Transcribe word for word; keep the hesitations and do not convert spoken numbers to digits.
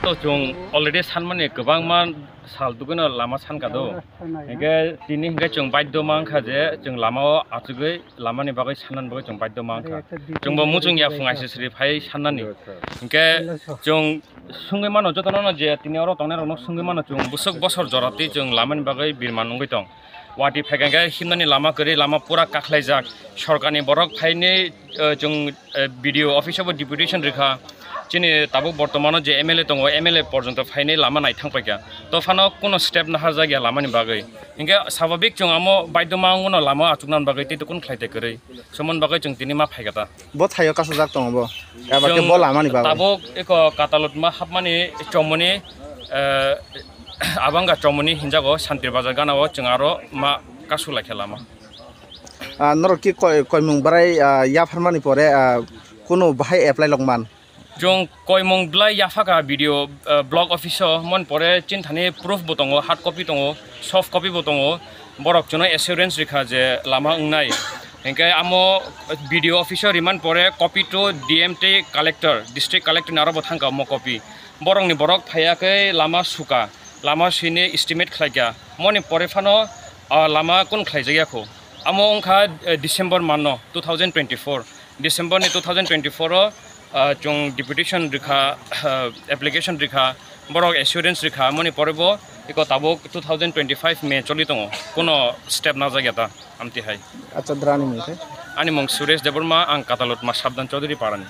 to chwng already sanmani kwbangma sal dugwino lama sankha do. Hingke tini hingke chwng baidho mankha je chwng lamao achugwi lamani bagwi sanna bagwi chwng baidho mankha. Chwngbo muchung ya phung aisisri phai sannani. Hingke chwng sungwi mano jotono no je tini oro tongnai rokno sungwi mano chwng busuk bosor jorati chwng lamani bagwi birman wngwi tong. Wati phaikha himnani lama kwrwi, lama pura kakhlaijak. Sorkarni borok phainwi, eh, chwng, eh, B D O office o bo deputation rikha. Chini tabuk bortomano je M L A tongo, M L A porjonto phainwi lama naithang paikha. To phano kuno step naharjak ya lamani bagwi. Hinkhe swababik chwng amo baidhoma wngmano lama achuknani bagwi tei to kun khlai tei kwrwi. Sumon bagwi chwng tini ma phaikha ta. Bo thaio kasajak tongo bo. Eba khe chwng bo lamani bagwi. Tabuk eko Katalutma hapmani chomoni, eh, abangga chomoni hinjago Santir Bazar ganao chwng aro ma kasu laikha lama. Ah, norok ki koi-, koimung bwrai, ah, yapharmani pore, ah, kunu bahai apply lokman? Chwng koimung bwlai yaphakha B D O, ah, block office o, mon pore chinthani proof bo tongo, hard copy tongo, soft copy bo tongo. Borok chwngno assurance rikha je lama wngnai. Hinkhe amo B D O office o riman pore copy to D M tei collector, district collector ni aro bo thangkha omo copy. Borokni borok phaiya khe lama suka, lama sini estimate khlaikha. Moni pore phano, ah, lama kun khlaijakya kho. Amo wngkha, eh, December manno two thousand twenty-four. December ni two thousand twenty-four o, ah, chwng deputation rikha, ah, application rikha, borok assurance rikha, moni pore bo iko tabuk two thousand twenty-five May choli tongo. Kuno step najakya ta amtwi hai. Acha, drani mung khe? Ani mung Suresh Debbarma, ang Katalutma Sabdan Chaudhary Parani.